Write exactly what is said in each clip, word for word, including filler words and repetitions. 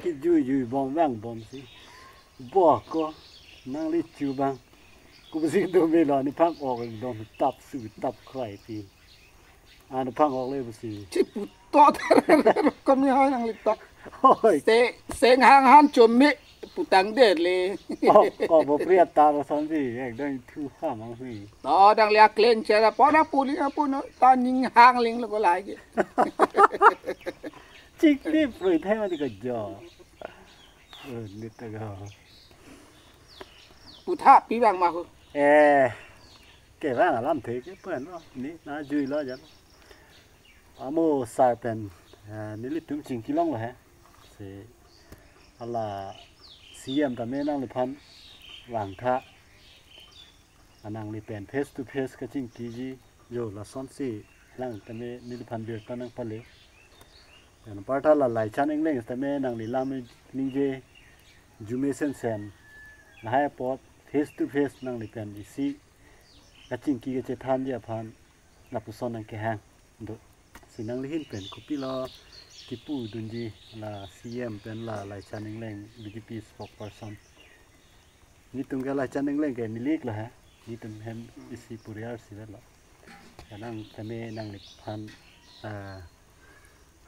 Kijui jui bom vang bom si. Bo ko nangli chu bang. Ku bisi do me lo ni phak ok dong tap su tap krai pi. An phak ok le bisi. Chipu to. Komi hai nangli to. Hoi. Se seng hang han chom me putang der le. Oh, ko bo priya ta san si ek dong thu ha mang si. To dang le akleng chera pona puli apuno ta ning hang ling lo ko lai ke. Chik ti proi thai ma ti ko jo. Eh, ni ta ga. Putha pi bang ma ho. Eh, ke bang alam the ke pen lo. Ni na jui lo ja. Amo sar pen, eh, nelitum chingki long lo he. Si hala C M tame nangliphan vangtha. Anangli pen face to face kachingkiji jo lason si lang tame neliphan birta nangpale. Pen aparta la Laichan Engleng tame nangli lam ningje jume sensen. Lahai apot face to face nangli pen isi kachingki kachethanji aphan lapuson nangkehang do. Si nangli ahin pen kopilo kipudunji la C M pen la Laichan Engleng B J P spokesperson. Netum ke Laichan Engleng ke neli ik lo ha. Netum hem isi puriar si lo. Kanang tame nangliphan, ah,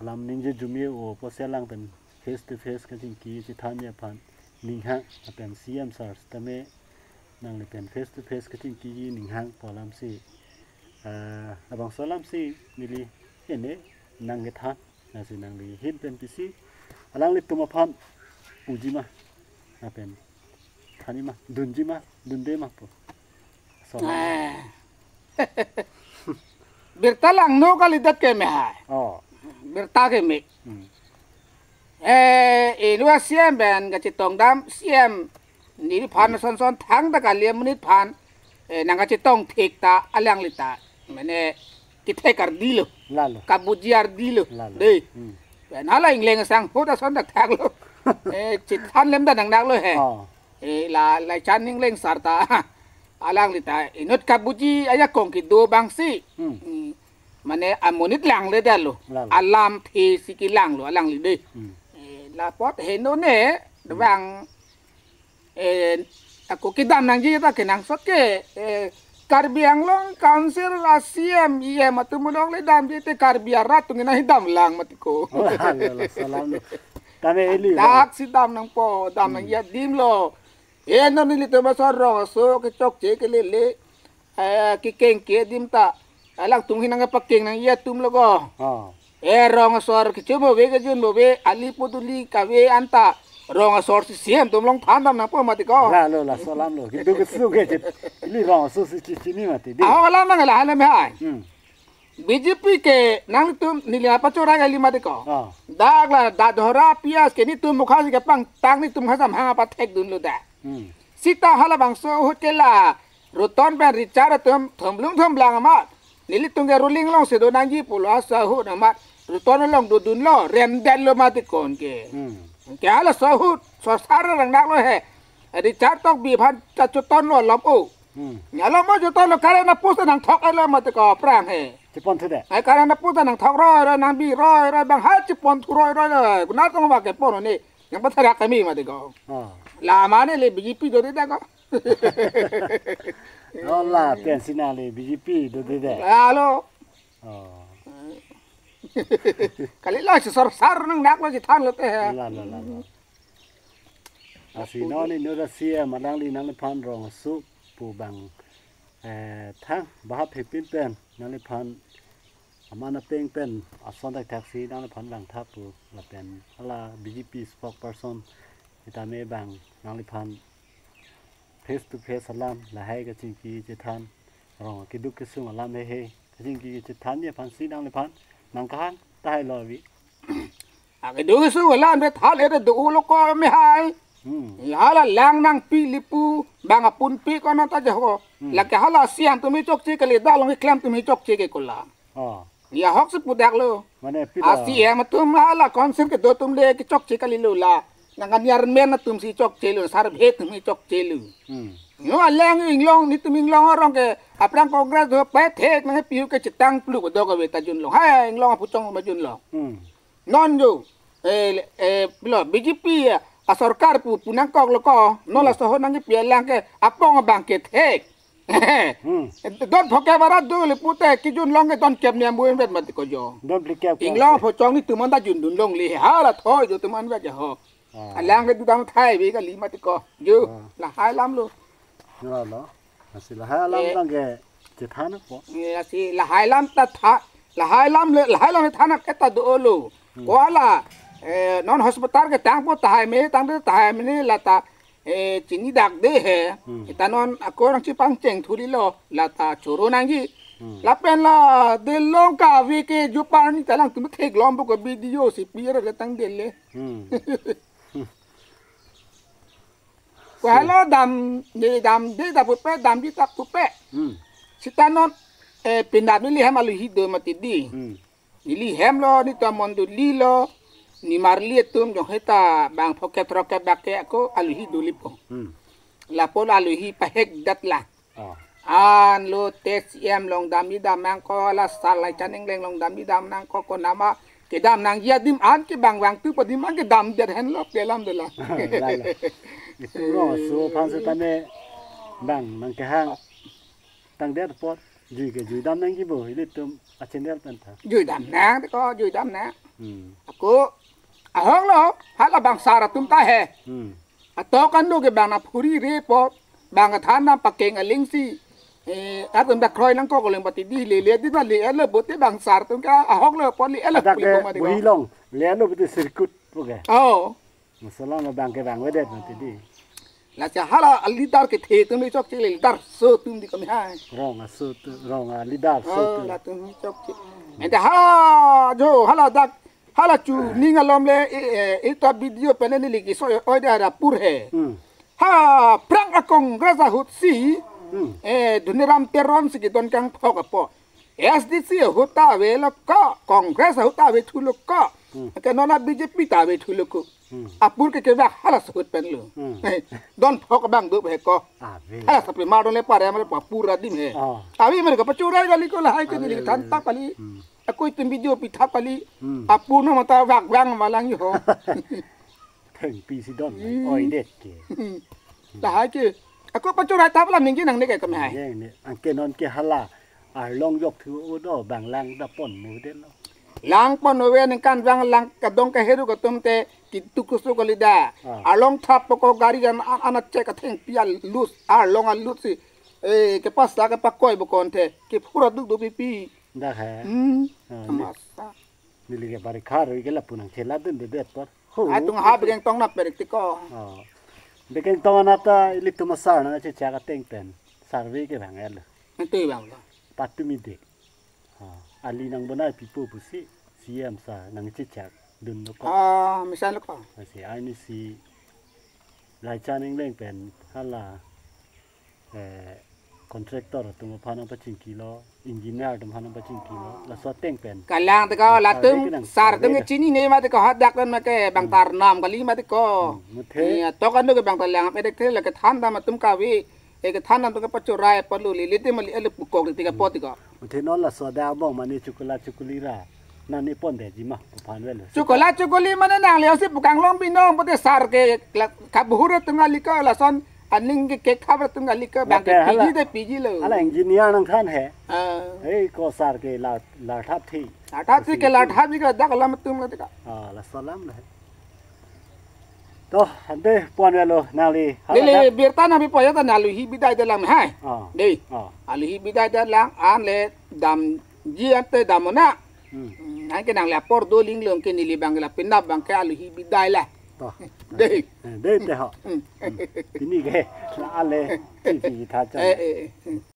alam ningje jume o pusi lang pen face to face kachingki chethanji aphan ninghang lapen C M sar tame nangli pen face to face kachingkiji ninghang pu alam si, ah, labangso alam si neli ene nangkethan. Lasi nangli ahin pen pisi alanglitum aphan puji ma lapen thanji ma, dunji ma, dunde ma pu. So. Eh. Birta langno kalidet ke me hai. Oh. Birta ke me. Hmm. Eh, elu C M pen kachetong dam C M neliphan son son thangta kali amonit aphan, eh, nangkachetong thek ta alangli ta. Mane kethek ardi lo. Lalo. Kabuji ardi lo. Lalo. Dei. Hmm. Pen hala Engleng sang ho ta son dak thak lo. Eh, chethan lem ta nangdak lo he. Oh. Eh, la Laichan Engleng sar ta. Alangli ta inut kabuji ajakong kedo bang si. Hmm. Hmm. Mane amonit lang le da lo. Lalo. Alam the si kelang lo alangli dei. Hmm. Eh, lapot heno ne, hmm, bang, eh, ako kedam nangji ta kenangsot ke, eh, Karbi Anglong Council a C M E M atum along le damji te Karbi arat atum nang dam lang mati ko. Oh, lalo, lalo, salam lo. Tame eli lo. Dak si dam nangpo, dam, hmm, nangji adim lo. Eh, non nelitum asor rong aso kechokche kelele. Eh, kekeng ke adim ta. Alangtum ahin nangpakeng nangji atum lo ko. Oh. Eh, rong asor kechum ave kejun ave, ali poduli kave anta. Rong asor si C M atum along than dam nangpo mati ko. Lalo, laso alam lo. Kedo kesung ke chit. Ili rong aso si chi chini mati dei. Aho alam nang la hala me hai. Hmm. B J P ke nangtum neli apachora kali mati ko. Ah. Dak la dadhora pias ke netum mukha si kepangtang netum khasam hang apathek dun lo da. Hmm. Sita halabangso ahut ke la Ruton pen Richard atum thomlung thomlang amat. Nelitum ke ruling along si do nangji pulo asa ahut amat. Ruton along dodun lo, remdet lo mati ko ke. Hmm. Ke halaso ahut, sorsar rang dak lo he. Richard Tokbi aphan ta chuton lo lom o. Hmm. Nya lom o chuton lo current apost nangthok lo mati ko aphrang he. Chepon thu de. Ai current apost nangthok roi roi nangbi roi roi bang ha chepon thu roi roi lo. Kuna tong ba kepon ne. Nangpatharak kami mati ko. Ah. La mane le B J P do de da ko. Oh, la pen si nang le B J P do de de. Alo. Oh. Kali lo si sorsar nang dak lo si than lo te. La, la, la, la. Lasi non inut a C M alangli nangliphan rong aso pu bang, eh, thang bahap hepin pen nangliphan aman ateng pen ason thakthak si nangliphan vangtha pu lapen hala B J P spokesperson sitame bang nangliphan face to face alam lahai kachingki chethan rong keduk kesung alam heihei kachingki chethanji aphan si nangliphan nangkehang tahai lo avi. Akeduk kesung alam de thal ere do lo ko me hai. Hmm. Hala lang nangpi lipu bang apunpi ko na ta jaho. Hmm. Lake hala siang tumi chokche kali dalong keklem tumi chokche ke kola. Oh. Ya ahok si pudak lo. Mane pila. A C M atum hala council kedo atum le kechokche kali lo la. Nang anyar men atum si chokche lo, sarbhe atum si chokche lo. Hmm. Yo alang inglong netum inglong arong ke aphrang Congress do pethek nangpi-u ke chetang pluk do kave ta junlong. Hai inglong apuchong ma junlong. Hmm. Non jo. Eh, eh, pilo, B J P asorkar pu, pu nangkoklo ko. Non, hmm, laso ahut nangkepi alang ke apong abang ke thek. Hmm. Don phoke bara duli pute kijun long ke don kep ni ambu envet mati ko jo. Don phlikep ko. Inglong pho chong ni tuman ta jun dun longle. Hala thoi jo tuman vet jo ho. Ah. Alang ke dudam thai ve kali mati ko. Jo, ah, lahai alam lo. Lo lo. Lasi lahai alam, eh, abang ke chethan po. Eh, lasi lahai alam ta tha, lahai alam le, lahai alam than ke ta dolo. Hmm. Ko hala, eh, non hospital ke tangpo tahai me, tangte tahai me ni lata, eh, chini dak de he. Hmm. Ita non ako nangchipangcheng thuli lo, lata choro nangji. Hmm. Lapen la delong kave ke jupar ni ta alangtum theklong po ko video si pira le tangdet le. Hmm. Ko hala dam, ne dam de da pupe, damji ta pupe. Hmm. Sita non, eh, pinap neli hem aluhi do mati di. Hmm. Neli hem lo, nelitum amondoli lo, nemarli atum jong heta bang phoket throket bak ke ako aluhi duli po. Hmm. Lapu aluhi pahek dat la. Oh. An lo te C M along damji dam nangkok, la sar Laichan Engleng along damji dam nangkok, konat ma kedam nangji adim an ke bang vangtu pu adim an kedam det henlo pe alam dolang. Lalo. Itum rong aso aphan setame bang nangkehang tangdet apot jui ke jui dam nangji bo, ilitum a-channel pen ta. Jui dam nang, te ko jui dam nang. Hmm. Ako ahok lo, hala bang sar atum ta he. Hmm. Atok anu ke bang naphuri re po, bang kethan dam pakeng aling si, eh, atum ta kroi nangkok aling pati di le le di ta le elo bote bang sar atum ke ahok lo po le elo. Adak puli ke po mati ko. Buhi along, le elo bote circuit po ke. Oh. Masalah ma bang ke bang vedet mati di. Lasi hala leader kethe atum chokche le leader aso atum di kami hai. Rong aso atum, rong a leader aso atum. Oh, latum chokche. Ente ha jo hala dak hala chu ning alom le, eh, eh, ita video pen neli keso oi da ra pur he. Hmm. Ha, aphrang a-Congress ahut si, hmm, eh, Dhoniram Teron si kedon kangthok apo. S D C ahut ta avelo ko, Congress ahut ta ave thulo ko. Hmm. Ke non a-B J P ta ave thulo ko. Hmm. Apur ke kevak hala ahut pen lo. Hmm. Don thok abang do he ko. Ave. Hala sapi mar don le pare mar pa pura dim he. Oh. Ave mar ko pachurai kali ko lahai ke. Ave, neli ave, than ave. Ta kali. Hmm. Ako itum video pitha kali. Hmm. Apur no mata vak vang malang ho. Thengpi si don. Hmm. Oi det ke. Lahai ke. Ako pachurai ta pala ningje nangne ke kami hai. Ye ne. Anke non ke hala. Arlong yok thu o do bang lang ta pon mo det lo. Lang pon ove ningkan bang lang kadong kaheru katum te kitu kusu kali da. Ah. Arlong thap poko gari an an an chek kathengpi alut arlong alut si. Eh, kepasa kepakoi bo konte. Kephura duk do pipi. Da hai. Hmm. Ah, ni- Tamasa. Neli ke bari khar ke lapu nangchelat dunde det apot. Ho. Atung ha bekeng tong na perik ti ko. Oh. Bekeng tong anat ta ilitum asar nangchechak ateng pen. Survey ke bang elo. Nanti bang lo. Patumi de. Ha. Ali nangbonai pipo pusi C M sar nangchechak dun lo ko. Ah, misal ko. Asi ai ni si Laichan Engleng pen hala, eh, contractor atum aphan nangpachingki lo, engineer atum aphan nangpachingki lo, laso ateng pen. Kalang te ko, ah, latum, sar atum ke chinine mati ko, hadak pen ma ke bang, hmm, tarnam kali mati ko. Hmm, muthe. Iya, to kan ke bang talang, ede ke la kethan dam atum kave, eh, kethan dam atum ke pachurai perlu li, liti mali ele pukok liti ke poti ko. Muthe non laso ada abong mane chukula chukuli ra. Nani pon detji ma, pu aphan velo. Chukula chukuli mane nangli asi pu kanglong binong, pute sar ke la, kabhur atum ngali ko lason aning ke kek khabar atum ngali ko bang ke, mate hala, piji de piji lo. Hala engineer nangthan he. Ah. Hei ko sar ke la, la thap thi. La thap thi ke la thap thi ke dak alam atum la tika. Ah, laso alam la he. To, ante pon velo nangli. Hala neli dak birta nangpi po ya ta aluhi bidai detlang hai. Ah. Dei. Ah. Aluhi bidai detlang an le damji ante dam ona. Hmm. Hmm, anke nangli apor do linglong ke neli bang la penap bang ke aluhi bidai la. To. Dei. Eh, dei te ho. Hmm. Hmm. Pini ke la ale chipi tha chang. Eh, eh, eh.